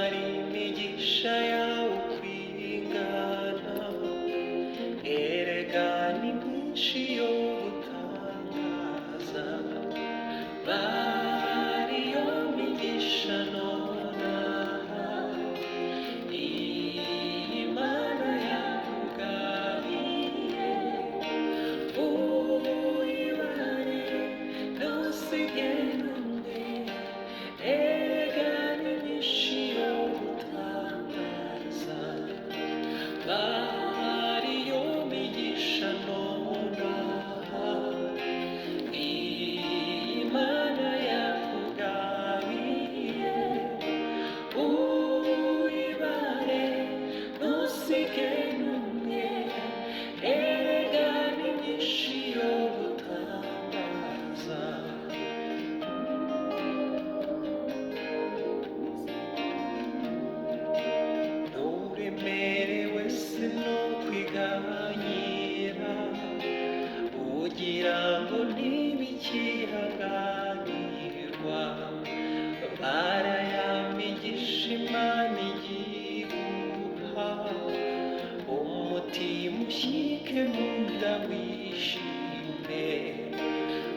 Bari imigisha yawe uko ingana, erega ni myinshi yo gutangaza. Bari iyo migisha nonaha, Imana yakugabiye, uyibare ntusige n'umwe, erega ni myinshi yo gutangaza. Bari iyo migisha nonaha, Imana yakugabiye, uyibare ntusige n'umwe, erega ni myinshi yo gutangaza. Nturemerewe si no kwiganyira, ugira ngo ntibikihanganirwa. Barayamigisha Imana igiguha, umutima ushyike mu nda wishime.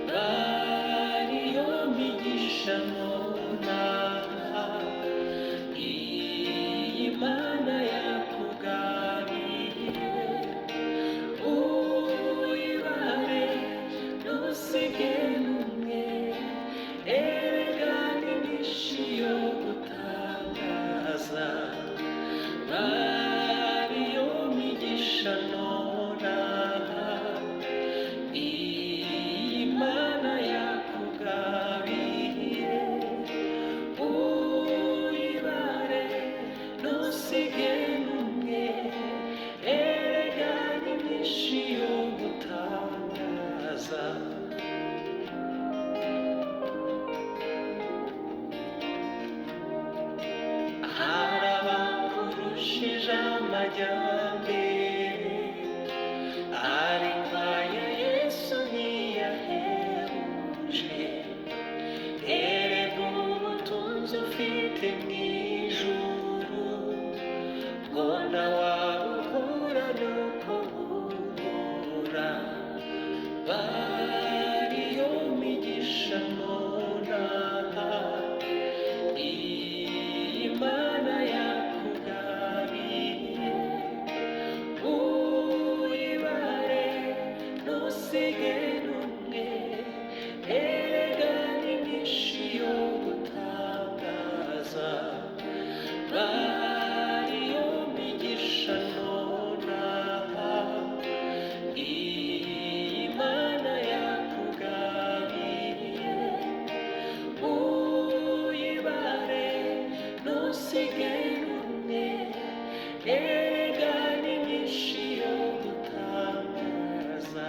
Bariyo migisha nonaha, Imana yakugabiye, uyibare ntusige n'umwe, erega ni myinshi yo gutangaza. Bariyo migisha nonaha, Imana yakugabiye, uyibare ntusige n'umwe, erega ni myinshi yo gutangaza. Hari abakurushije amajyambere, ariko aya Yesu ntiyahebuje. Erega ubutunzi ufite mu ijuru, ngo wabukura nuko bubura. Bariyo migisha nonaha, Imana yakugabiye, uyibare ntusige n'umwe, erega ni myinshi yo gutangaza. Bariyo migisha nonaha, Imana yakugabiye, uyibare ntusige n'umwe, erega ni myinshi yo gutangaza.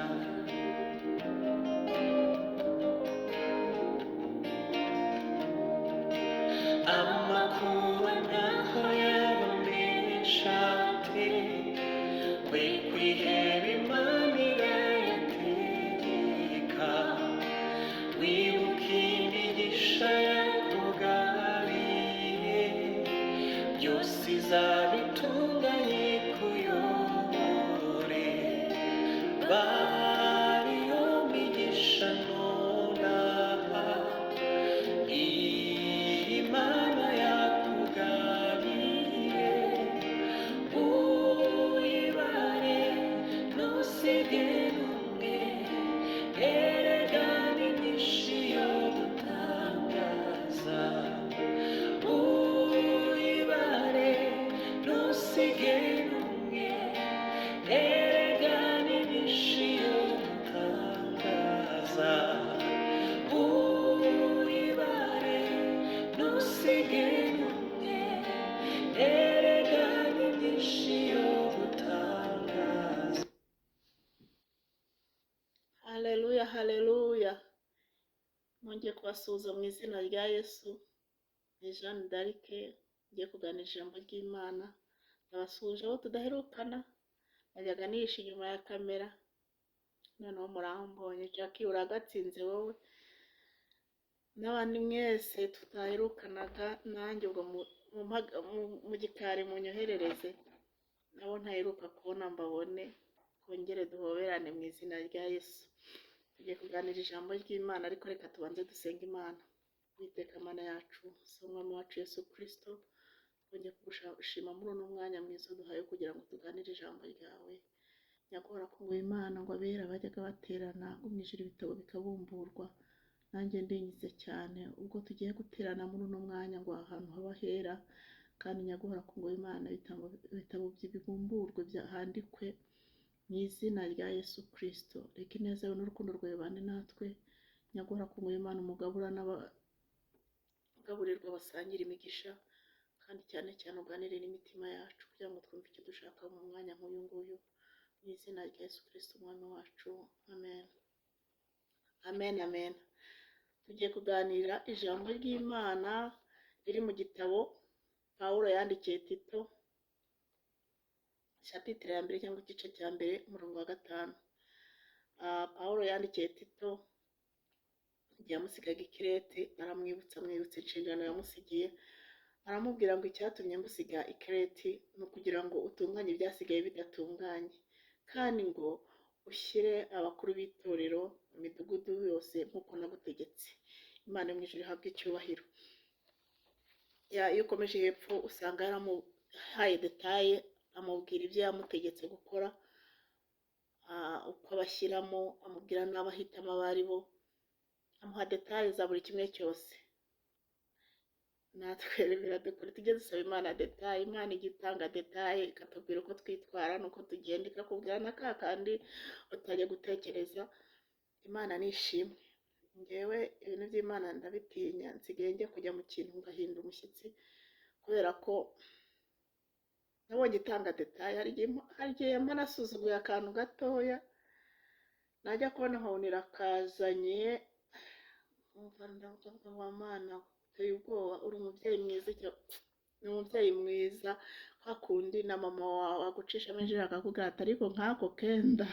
Amakuba ntaho yaba menshi ate, we kwiheba Imana irayategeka. Wibuke imigisha yakugabiye, byose izabitunganye kuyobore. Bariyo migisha nonaha, Imana yakugabiye, uyibare ntusige n'umwe, erega ni myinshi yo gutangaza. Uyibare ntusige n'umwe, erega ni myinshi yo gutangaza. Uyibare ntusige n'umwe, erega ni myinshi yo gutangaza. Haleluya, haleluya. Nongeye kubasuhuza mu izina rya Yesu. Ni Jeanne d'Arc, ngiye kuganira ijambo ry'Imana. Ndabasuhuje abo tudaherukana, najyaga nihisha inyuma ya kamera, noneho murambonye. Jackie uragatsinze wowe, n'abandi mwese tutaherukanaga, nanjye ubwo mu gikari munyoherereze, nabo ntaheruka kubona mbabone, twongere duhoberane mu izina rya Yesu. Tugiye kuganira ijambo ry'Imana, ariko reka tubanze dusenge Imana. Uwiteka Mana yacu, si umwami wacu Yesu Kristo, twongeye kugushima muri uno mwanya mwiza uduhaye kugira ngo tuganire ijambo ryawe. Nyakubahwa ngo Imana, ngo abera bajyaga baterana ngo mu ijuru ibitabo bikabumburwa, nanjye ndingize cyane ubwo tugiye guterana muri uno mwanya ngo ahantu haba hera, kandi nyaguhora ngo Imana ibitabo bibumburwe handikwe mu izina rya Yesu Kristo. Reka ineza yawe n'urukundo rwawe bibane natwe. Nyaguhora ngo Imana, umugabura n'abagaburirwa basangira imigisha, kandi cyane cyane uganire n'imitima yacu kugira ngo twumve icyo dushaka mu mwanya nk'uyu nguyu, mu izina rya Yesu Kristo umwami wacu, amen. Amen, amen. Tugiye kuganira ijambo ry'Imana riri mu gitabo Pawulo yandikiye Tito, shapitire ya mbere cyangwa igice cya mbere, umurongo wa 5. Pawulo yandikiye Tito igihe yamusigaga i Kirete, aramwibutsa, amwibutsa inshingano yamusigiye, aramubwira ngo icyatumye musiga i Kirete ni ukugira ngo utunganye ibyasigaye bidatunganye, kandi ngo ushyire abakuru b'itorero mu midugudu yose nk'uko nagutegetse. Imana yo mu ijuru ihabwe icyubahiro. Iyo ukomeje hepfo usanga yaramuhaye detaye, amubwira ibyo yamutegetse gukora, uko abashyiramo, amubwira n'abahitamo abo ari bo, amuha detaye za buri kimwe cyose. Natwe biradukora, tujye dusaba Imana detaye. Imana ijya itanga detaye, ikatubwira uko twitwara n'uko tugenda, ikakubwira na ka kandi utajya gutekereza. Imana ni ishimwe. Njyewe ibintu by'Imana ndabitinya, nsigaye njya kujya mu kintu ngahinda umushyitsi, kubera ko nabonye itanga detaye. Hari igihe mba nasuzuguye akantu gatoya, najya kubona nkabona irakazanye, nkumva ndavuga ngo Mana uteye ubwoba, uri umubyeyi mwiza, ni umubyeyi mwiza kwa kundi na mama wawe agucishamo ijisho akakubwira ati ariko nk'ako kenda.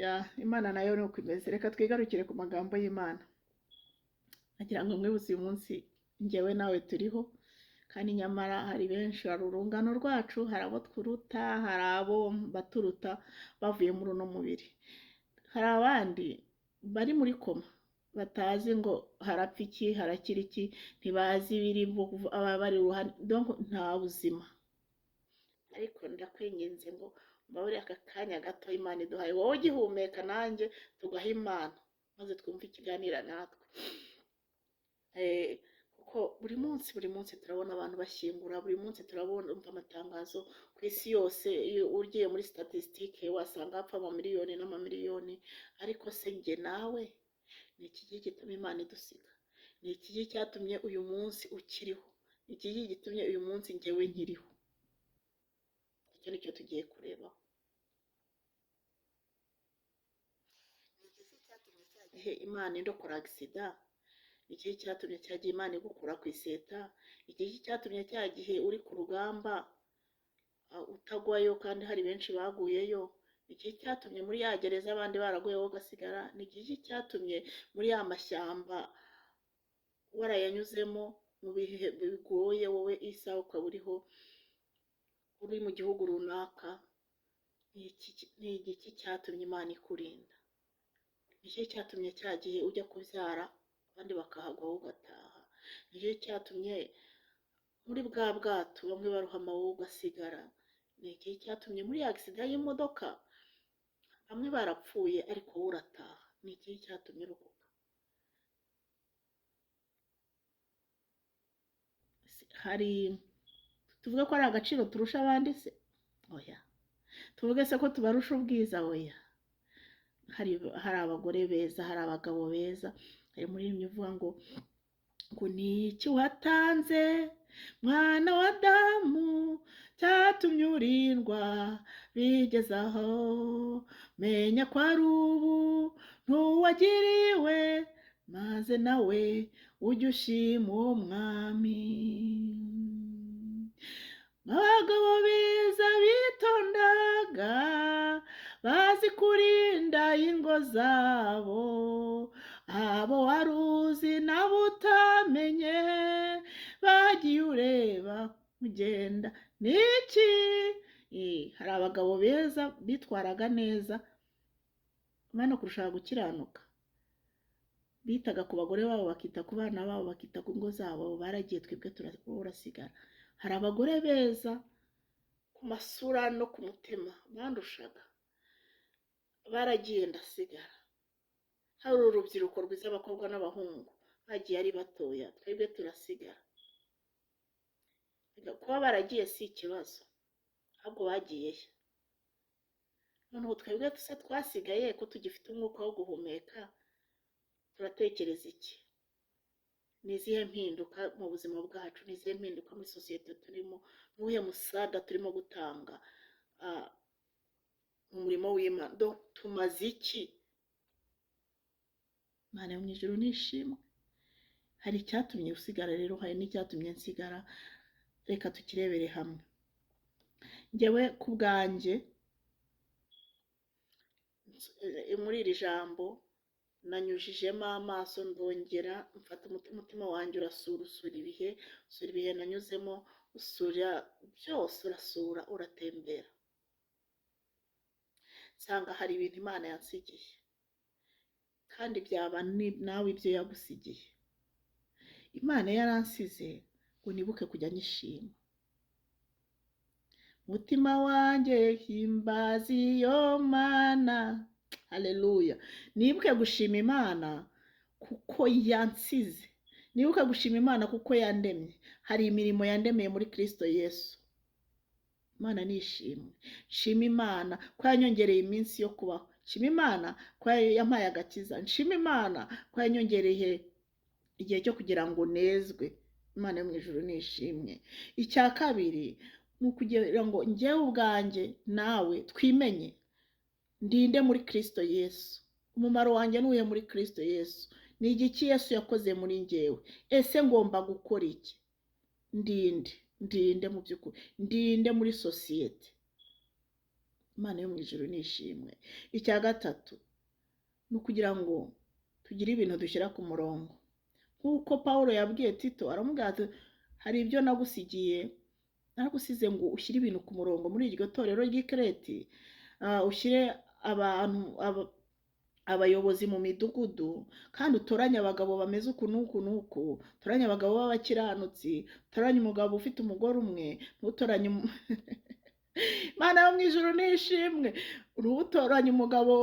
Ya, Imana nayo ni uko imeze. Reka twigarukire ku magambo y'Imana. Agira ngo mwibutse uyu munsi njyewe nawe turiho, kandi nyamara hari benshi, hari urungano rwacu, hari abo twuruta, hari abo baturuta bavuye muri uno mubiri, hari abandi bari muri koma batazi ngo harapfa iki, harakira iki, ntibazi ibiri bari iruhande, donc nta buzima. Ariko ndakwinginze ngo mbabarire aka kanya gato Imana iduhaye, wowe ugihumeka nanjye tugaha Imana, maze twumve ikiganira natwe. Kuko buri munsi turabona abantu bashyingura, buri munsi turabona amatangazo ku isi yose. Iyo ugiye muri statistique wasanga hapfa amamiliyoni n'amamiliyoni, ariko se njye nawe ni iki gituma Imana idusiga? Ni iki cyatumye uyu munsi ukiriho? Ni iki gitumye uyu munsi njyewe nkiriho? Icyo nicyo tugiye kurebaho. Ni iki cyatumye Imana indokora agisida? Iki cyatumye cya gihe Imana igukura ku iseta? Iki cyatumye cya gihe uri ku rugamba utagwayo kandi hari benshi baguyeyo? Iki cyatumye muri ya gereza abandi baraguye wowe ugasigara? Ni iki cyatumye muri ya mashyamba warayanyuzemo mu bihe bigoye wowe isaha ukaba uriho, uri mu gihugu runaka? Ni iki cyatumye Imana ikurinda? Ni iki cyatumye cya gihe ujya kubyara abandi bakahagwa wowe ugataha? Ni iki cyatumye muri bwa bwato bamwe barohama wowe ugasigara? Ni iki cyatumye muri agisida y'imodoka bamwe barapfuye ariko wowe urataha? Ni iki cyatumye urokoka? Hari tuvuge ko ari agaciro turusha abandi se? Oya. Tuvuge se ko tubarusha ubwiza? Oya. Hari abagore beza, hari abagabo beza. Hari umuririmbyi uvuga ngo ni iki watanze mwana wa Adamu cyatumye urindwa bigeze aho? Menya ko ari ubu ntuwagiriwe, maze nawe ujye ushima uwo mwami. Abagabo beza bitondaga, bazi kurinda ingo zabo, abo wari uzi nabo utamenye, bagiye ureba. Mugenda niki? Hari abagabo beza bitwaraga neza bano kurushaho gukiranuka, bitaga ku bagore babo, bakita ku bana babo, bakita ku ngo zabo, baragiye, twebwe turasigara. Hari abagore beza ku masura no ku mutima bandushaga, baragiye, ndasigara. Hari urubyiruko rwiza, abakobwa n'abahungu bagiye ari batoya, twebwe turasigara. Kuba baragiye si ikibazo, ahubwo bagiye he? Noneho twebwe se twasigaye, ko tugifite umwuka wo guhumeka, turatekereza iki? Ni izihe mpinduka mu buzima bwacu? Ni izihe mpinduka muri sosiyete turimo? Ni uwuhe musada turimo gutanga mu murimo w'Imana? Tumaze iki? Imana yo mu ijuru nishimwe. Hari icyatumye usigara rero, hari n'icyatumye nsigara, reka tukirebere hamwe. Njyewe ku bwanjye, muri iri jambo nanyujijemo amaso, ndongera mfata umutima wanjye urasura, usura ibihe, usura ibihe nanyuzemo, usura byose, urasura, uratembera, nsanga hari ibintu Imana yansigiye, kandi byaba nawe ibyo yagusigiye. Imana yaransize ngo nibuke kujya nyishima. Mutima wanjye, himbaza iyo Mana, haleluya. Nibuke gushima Imana kuko yansize, nibuke gushima Imana kuko yandemye. Hari imirimo yandemeye muri Kristo Yesu. Imana nishimwe. Nshima Imana ko yanyongereye iminsi yo kubaho, nshima Imana ko yampaye agakiza, nshima Imana ko yanyongereye igihe cyo kugira ngo nezwe. Imana yo mu ijuru nishimwe. Icya kabiri ni ukugira ngo njyewe ubwanjye nawe twimenye: ndinde muri Kristo Yesu? Umumaro wanjye ni uwuhe muri Kristo Yesu? Ni igiki Yesu yakoze muri njyewe? Ese ngomba gukora iki? Ndinde, ndinde mu by'ukuri, ndinde muri sosiyete? Imana yo mu ijuru nishimwe. Icya gatatu ni ukugira ngo tugire ibintu dushyira ku murongo, nk'uko Paul yabwiye Tito, aramubwira ati: "Hari ibyo nagusigiye, naragusize ngo ushyire ibintu ku murongo muri iryo torero ry'i Kereti, ushyire abantu abayobozi mu midugudu, kandi utoranye abagabo bameze uku n'uku n'uku, utoranye abagabo b'abakiranutsi, utoranye umugabo ufite umugore umwe, ntutoranye Imana yo mu ijuru nishimwe, ntutoranye umugabo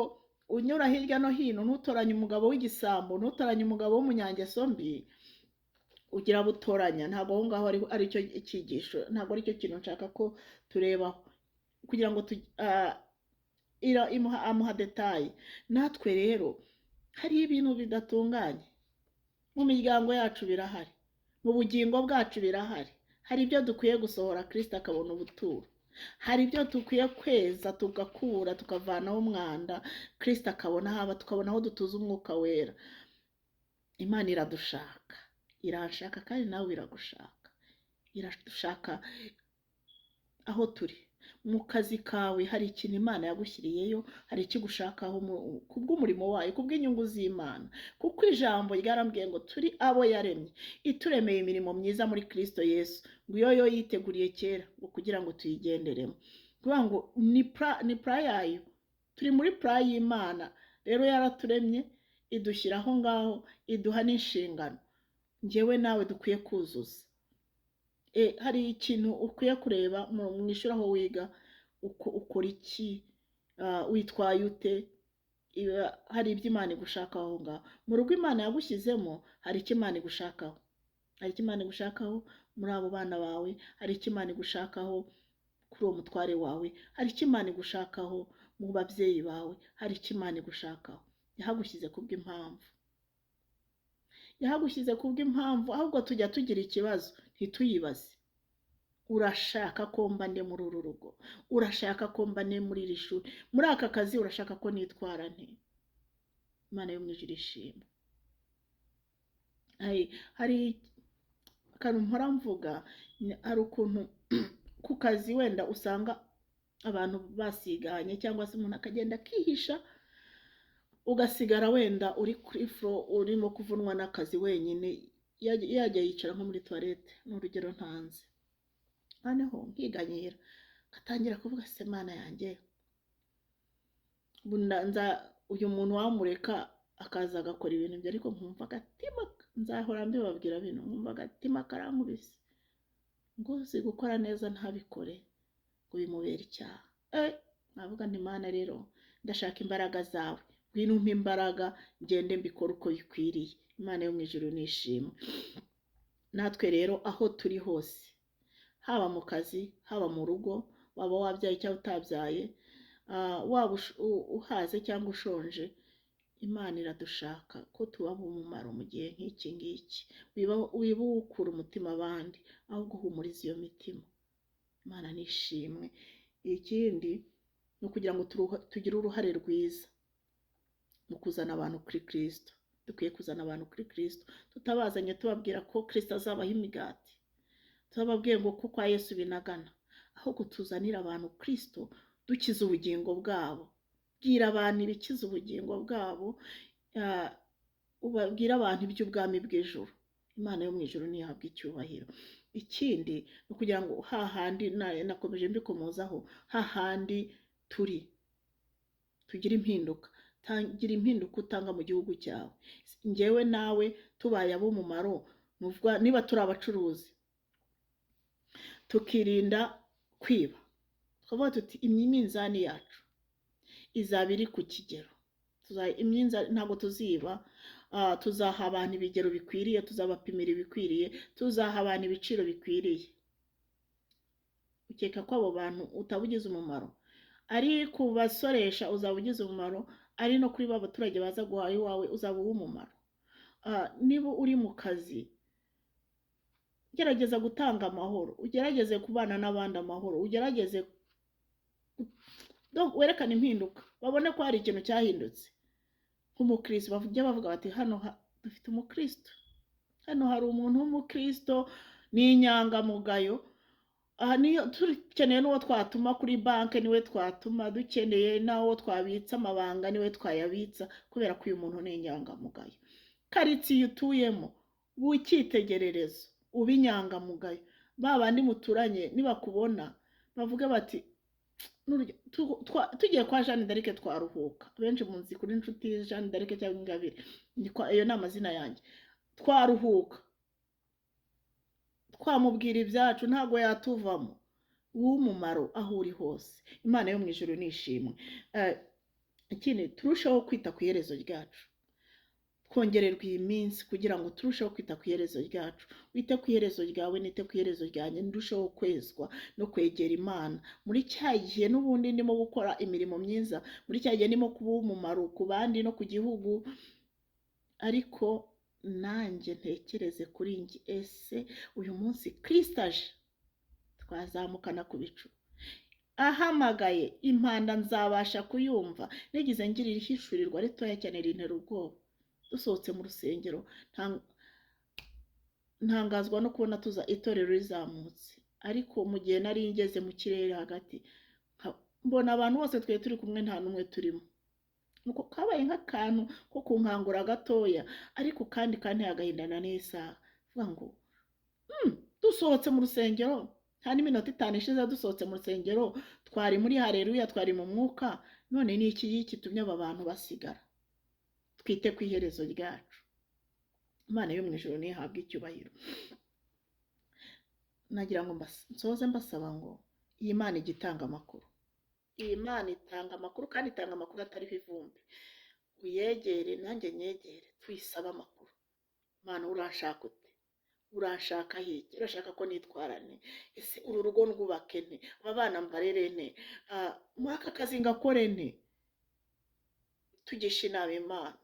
unyura hirya no hino, ntutoranye umugabo w'igisambo, ntutoranye umugabo w'umunyangeso mbi." Ugira butoranya. Ntabwo aho ngaho ari cyo cyigisho, ntabwo ari cyo kintu nshaka ko turebaho, kugira ngo amuha détails. Natwe rero hari ibintu bidatunganye mu miryango yacu, birahari mu bugingo bwacu, birahari. Hari ibyo dukwiye gusohora, Kirisita akabona ubuturo. Hari ibyo dukwiye kweza, tugakura, tukavanaho umwanda, Kirisita akabona haba, tukabona aho dutuza Umwuka Wera. Imana iradushaka, iranshaka, kandi nawe iragushaka, iradushaka aho turi. Mu kazi kawe hari ikintu Imana yagushyiriyeyo, hari icyo igushakaho kubw'umurimo wayo, kubw'inyungu z'Imana, kuko ijambo ryarambwiye ngo turi abo yaremye, ituremeye imirimo myiza muri Kristo Yesu, ngo iyo yo yiteguriye kera ngo kugira ngo tuyigenderemo. Kuvuga ngo ni plan yayo, turi muri plan y'Imana. Rero yaraturemye, idushyira aho ngaho, iduha n'inshingano njyewe nawe dukwiye kuzuza. Hari ikintu ukwiye kureba mu ishuri aho wiga, uko ukora iki, witwaye ute? Hari ibyo Imana igushakaho aho ngaho. Mu rugo Imana yagushyizemo, hari icyo Imana igushakaho, hari icyo Imana igushakaho muri abo bana bawe, hari icyo Imana igushakaho kuri uwo mutware wawe, hari icyo Imana igushakaho mu babyeyi bawe, hari icyo Imana igushakaho. Yahagushyize kubw'impamvu, yahagushyize kubw'impamvu. Ahubwo tujya tugira ikibazo ntituyibaze: urashaka ko mba nde muri uru rugo? Urashaka ko mba nde muri iri shuri, muri aka kazi? Urashaka ko nitwara nte? Imana yo mu ijuru ishimwe. Hari akantu mpora mvuga, hari ukuntu ku kazi wenda usanga abantu basiganye, cyangwa se umuntu akagenda akihisha, ugasigara wenda uri kuri floor, urimo kuvunwa n'akazi wenyine, yajya yicara nko muri toilette, ni urugero ntanze. Noneho nkiganyira, ngatangira kuvuga se Mana yanjye, ubu uyu muntu wamureka akaza agakora ibintu bye, ariko nkumva agatima, nzahora mbibabwira bino, nkumva agatima karankubise, ngo uzi gukora neza ntabikore ngo bimubere icyaha. Nkavuga nti Mana rero ndashaka imbaraga zawe, ngwino umpe imbaraga ngende mbikore uko bikwiriye. Imana yo mu ijuru nishimwe. Natwe rero aho turi hose, haba mu kazi, haba mu rugo, waba wabyaye cyangwa utabyaye, waba uhaze cyangwa ushonje, Imana iradushaka ko tuba umumaro mu gihe nk'iki ngiki. Wiba ukura umutima abandi, ahubwo uhumuriza iyo mitima. Imana nishimwe. Ikindi ni ukugira ngo tugire uruhare rwiza mu kuzana abantu kuri Kristo. Dukwiye kuzana abantu kuri Kristo, tutabazanye tubabwira ko Kristo azabaha imigati, tubababwiye ngo ko kwa Yesu binagana, ahubwo tuzanire abantu Kristo dukiza ubugingo bwabo. Bwira abantu ibikiza ubugingo bwabo, ubabwire abantu iby'ubwami bw'ijuru. Imana yo mu ijuru ntihabwe icyubahiro. Ikindi ni ukugira ngo hahandi nakomeje mbikomozaho, hahandi turi tugire impinduka. Tangira impinduka utanga mu gihugu cyawe. Njyewe nawe tubaye ab'umumaro, niba turi abacuruzi tukirinda kwiba, tukavuga tuti iminzani yacu izaba iri ku kigero, ntabwo tuziba, tuzaha abantu ibigero bikwiriye, tuzabapimira ibikwiriye, tuzaha abantu ibiciro bikwiriye. Ukeka ko abo bantu utaba ugize umumaro, ari kubasoresha uzaba ugize umumaro, ari no kuri ba baturage baza guhaha iwawe uzaba uw'umumaro. Niba uri mu kazi, gerageza gutanga amahoro, ugerageze kubana n'abandi amahoro, ugerageze werekane impinduka, babone ko hari ikintu cyahindutse. Nk'umukristo bajya bavuga bati hano dufite umukristo, hano hari umuntu w'umukristo, ni inyangamugayo. Aha niyo dukeneye n'uwo twatuma kuri banki niwe twatuma, dukeneye n'uwo twabitsa amabanga niwe twayabitsa, kubera ko uyu muntu ni inyangamugayo. Karitsiye utuyemo uba icyitegererezo, uba inyangamugayo. Ba bandi muturanye nibakubona bavuge bati tugiye kwa Jeanne d'Arc twaruhuka. Benshi munzi kuri inshuti Jeanne d'Arc cyangwa Ingabire, iyo ni amazina yanjye. Twaruhuka twamubwira ibyacu, ntabwo yatuvamo. W'umumaro aho uri hose. Imana yo mu ijuru nishimwe. Ikindi turusheho kwita ku iherezo ryacu, twongererwa iyi minsi kugira ngo turusheho kwita ku iherezo ryacu. Wite ku iherezo ryawe, nite ku iherezo ryanjye, ndusheho kwezwa no kwegera Imana. Muri cya gihe n'ubundi ndimo gukora imirimo myiza, muri cya gihe ndimo kuba umumaro ku bandi no ku gihugu, ariko nanjye ntekereze kuri njye, ese uyu munsi Kristo aje twazamukana ku bicu, ahamagaye impanda nzabasha kuyumva? Nigeze ngira ihishurirwa ritoya cyane rintera ubwoba. Dusohotse mu rusengero ntangazwa no kubona tuza itorero rizamutse, ariko mu gihe nari ngeze mu kirere hagati mbona abantu bose twari turi kumwe nta n'umwe turimo. Nuko kabaye nk'akantu ko kunkangura gatoya, ariko kandi kanteye agahinda na n'isaha. Vuga ngo dusohotse mu rusengero nta n'iminota 5 ishize dusohotse mu rusengero, twari muri haleluya, twari mu mwuka, none ni iki gitumye aba bantu basigara? Twite ku iherezo ryacu. Imana yo mu ijuru ntihabwe icyubahiro. Nagira ngo nsoze mbasaba ngo iyi Mana ijye itanga amakuru. Iyi Mana itanga amakuru, kandi itanga amakuru atariho ivumbi. Uyegere nanjye nyegere, tuyisabe amakuru. Mana urashaka ute? Urashaka iki? Urashaka ko nitwarane? Ese uru rugo ndwubake nte? Aba bana mbarere nte? Muri aka kazi ngakore nte? Tugisha inama Imana.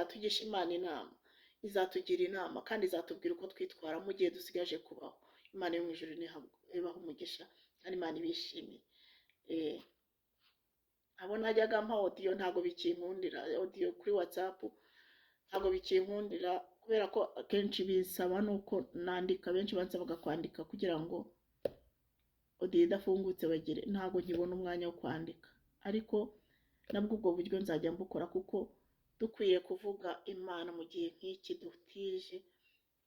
Tugisha Imana inama, izatugira inama kandi izatubwira uko twitwara mu gihe dusigaje kubaho. Imana yo mu ijuru ibahe umugisha, kandi Imana ibishimiye. Abo najyaga mpa audio ntabwo bikinkundira, audio kuri WhatsApp ntabwo bikinkundira, kubera ko akenshi bisaba nuko nandika, benshi bansabaga kwandika kugira ngo audio idafungutse bagire, ntabwo nkibona umwanya wo kwandika, ariko nabwo ubwo buryo nzajya mbukora, kuko dukwiye kuvuga Imana mu gihe nk'iki dutije,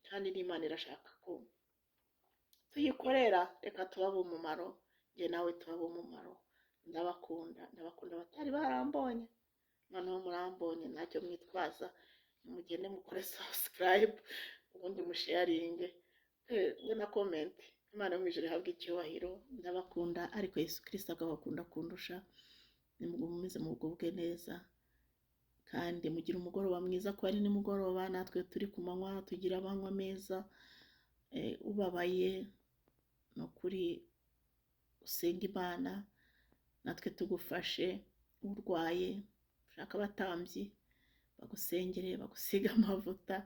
kandi n'Imana irashaka ko Tuyikorera, reka tubabe umumaro, njye nawe tubabe umumaro. Ndabakunda, ndabakunda abatari barambonye, noneho murambonye, ntacyo mwitwaza. Mugende mukore subscribe, ubundi musharinge na comment. Imana yo mu ijuru ihabwe icyubahiro. Ndabakunda, ariko Yesu Kirisito akabakunda kundusha. Nimugumize mugubwe neza kandi mugire umugoroba mwiza, ko ari nimugoroba, natwe turi ku manywa, tugira amanywa meza. Ubabaye ni ukuri usenga Imana, natwe tugufashe. Urwaye, ushaka abatambyi bagusengere, bagusiga amavuta,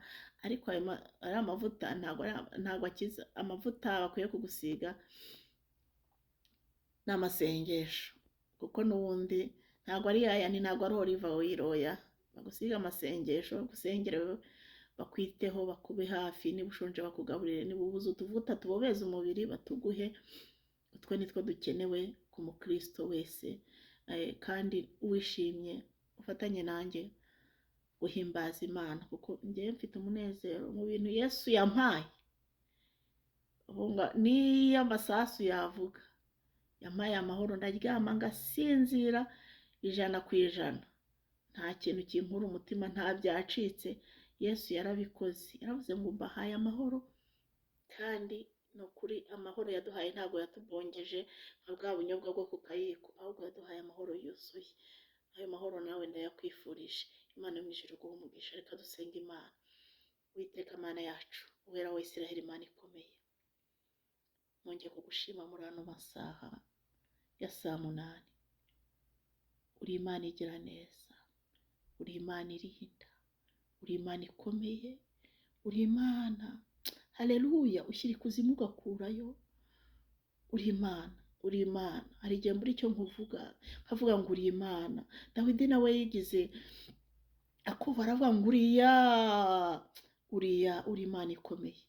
ariko ayo ari amavuta ntabwo akiza. Amavuta bakwiye kugusiga ni amasengesho, kuko n'ubundi ntabwo ari yayandi, ntabwo ari olive oil, oya. Bagusiga amasengesho, bagusengere, bakwiteho, bakube hafi. Niba ushonje bakugaburire, niba ubuze utuvuta tubobeza umubiri batuguhe. Utwo nitwo dukenewe ku mukristo wese. Kandi wishimye ufatanye nanjye guhimbaza Imana, kuko njyewe mfite umunezero mu bintu Yesu yampaye. Niyo amasasu yavuga, yampaye amahoro, ndaryama ngasinzira 100%, nta kintu kinkura umutima, nta byacitse. Yesu yarabikoze, yaravuze ngo mbahaye amahoro, kandi ni ukuri amahoro yaduhaye ntabwo yatubongeje nka bwa bunyobwa bwo ku kayiko, ahubwo yaduhaye amahoro yuzuye. Ayo mahoro nawe ndayakwifurije. Imana yo mu ijuru iguhe umugisha. Reka dusenge Imana. Uwiteka Mana yacu, Uwera wa Isiraheli, Imana ikomeye, nongeye kugushima muri ano masaha ya saa 8. Uri Imana igira neza, uri Imana irinda, uri Imana ikomeye, uri Imana, haleluya, ushyira ikuzimu ugakurayo. Uri Imana, uri Imana. Hari igihe mbura icyo nkuvuga, nkavuga ngo uri Imana. Dawidi nawe yigize akuva aravuga ngo uriya, uriya, uri Imana ikomeye.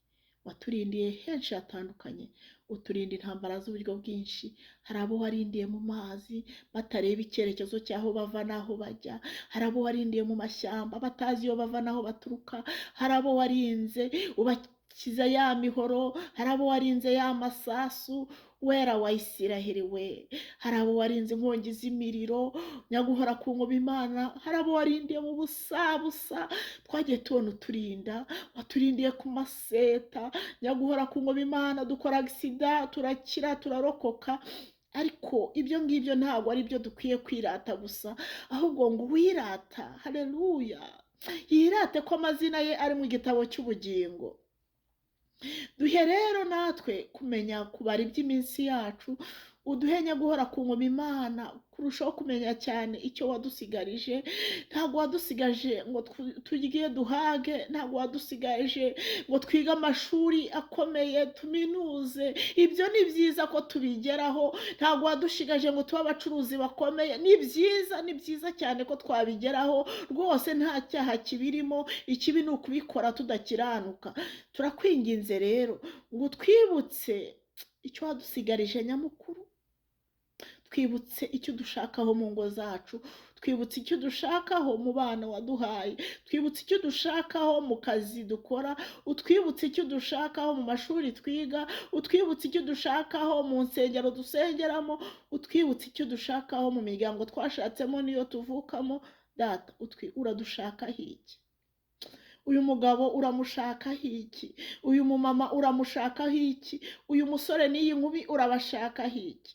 Waturindiye henshi hatandukanye, uturinda intambara z'uburyo bwinshi. Hari abo warindiye mu mazi batareba icyerekezo cy'aho bava n'aho bajya, hari abo warindiye mu mashyamba batazi iyo bava n'aho baturuka, hari abo warinze ubakiza ya mihoro, hari abo warinze ya masasu. Wera wa Isiraheli we, hari abo warinze inkongi z'imiriro, nyaguhora ku ngoma Imana, hari abo warindiye mu busabusa twagiye tubona uturinda, waturindiye ku maseta, nyaguhora ku ngoma Imana, dukora agisida turakira, turarokoka. Ariko ibyo ngibyo ntabwo ari byo dukwiye kwirata gusa, ahubwo ngo uwirata, haleluya, yirate ko amazina ye ari mu gitabo cy'ubugingo. Duhe rero natwe kumenya kubara iby'iminsi yacu, uduhe nyaguhora ku ngoma Imana, kurushaho kumenya cyane icyo wadusigarije. Ntabwo wadusigaje ngo turye duhage, ntabwo wadusigaje ngo twige amashuri akomeye tuminuze, ibyo ni byiza ko tubigeraho. Ntabwo wadushigaje ngo tube abacuruzi bakomeye, ni byiza, ni byiza cyane ko twabigeraho rwose, nta cyaha kibirimo. Ikibi ni ukubikora tudakiranuka. Turakwinginze rero ngo twibutse icyo wadusigarije nyamukuru, twibutse icyo dushakaho mu ngo zacu, twibutse icyo dushakaho mu bana waduhaye, twibutse icyo dushakaho mu kazi dukora, utwibutse icyo dushakaho mu mashuri twiga, utwibutse icyo dushakaho mu nsengero dusengeramo, utwibutse icyo dushakaho mu miryango twashatsemo n'iyo tuvukamo. Data, uradushakaho iki? Uyu mugabo uramushakaho iki? Uyu mumama uramushakaho iki? Uyu musore n'iyi nkumi urabashakaho iki?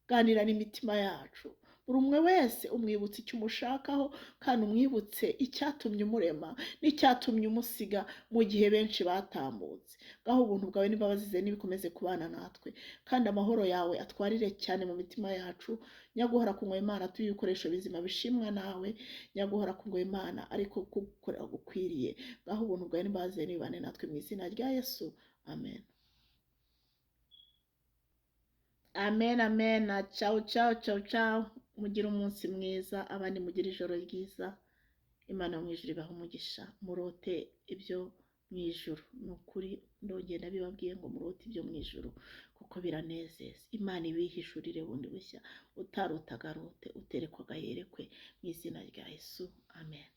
Ganira n'imitima yacu, buri umwe wese umwibutse icyo umushakaho, kandi umwibutse icyatumye umurema n'icyatumye umusiga mu gihe benshi batambutse. Ngaho ubuntu bwawe n'imbabazi ze nibikomeze kubana natwe, kandi amahoro yawe atwarire cyane mu mitima yacu. Nyaguhora ku ngoma Imana, turi ibikoresho bizima bishimwa nawe, nyaguhora ku ngoma Imana, ariko kugukorera gukwiriye. Ngaho ubuntu bwawe n'imbabazi ze nibibane natwe mu izina rya Yesu, amen. Amen, amen. Ciao, ciao, ciao, ciao. Mugire umunsi mwiza, abandi mugire ijoro ryiza. Imana yo mu ijuru ibahe umugisha. Murote ibyo mu ijuru. Ni ukuri ndongera ndabibabwiye ngo murote ibyo mu ijuru, kuko biranezeza. Imana ibihishurire bundi bushya. Utarotaga arote, uterekwaga yerekwe, mu izina rya Yesu, amen.